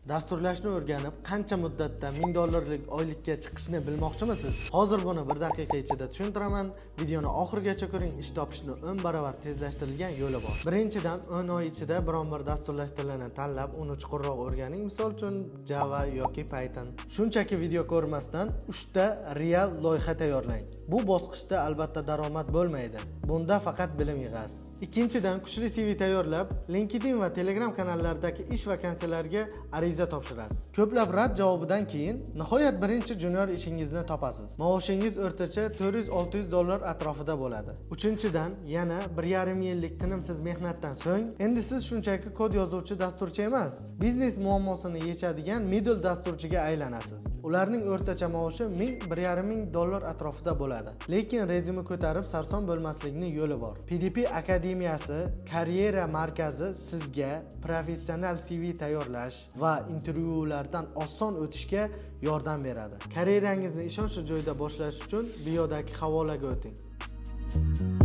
Dasturlashni o'rganib, qancha muddatda 1000 dollarlik oylikka chiqishni bilmoqchimisiz? Hozir buni bir daqiqa ichida tushuntiraman. Videoni oxirigacha ko'ring, ish topishni 10 barobar tezlashtirilgan yo'li bor. Birinchidan, 10 oy ichida biron bir dasturlash tilini tanlab, uni chuqurroq o'rganing. Misol uchun Java yoki Python. Shunchaki video ko'rmasdan 3 ta real loyiha tayyorlang. Bu bosqichda albatta daromad bo'lmaydi. Bunda faqat bilim yig'asiz. Ikkinchidan, kuchli CV tayyorlab, LinkedIn va Telegram kanallaridagi ish vakansiyalariga ariza topshirasiz. Ko'plab rad javobidan keyin nihoyat birinchi junior ishingizni topasiz. Maoshingiz o'rtacha 400-600 dollar atrofida bo'ladi. Uchinchidan, yana 1,5 yillik tinimsiz mehnatdan so'ng endi siz shunchaki kod yozuvchi dasturchi emas, biznes muammosini yechadigan middle dasturchiga aylanasiz. Ularning o'rtacha maoshi 1000-1,5 ming dollar atrofida bo'ladi. Lekin rezyume ko'tarib sarson bo'lmaslikning yo'li bor. PDP Akademiyasi karyera markazi sizga professional CV tayyorlash va intervyulardan oson o'tishga yordam beradi. Karyerangizni ishonchli joyda boshlash uchun biodagi havolaga o'ting.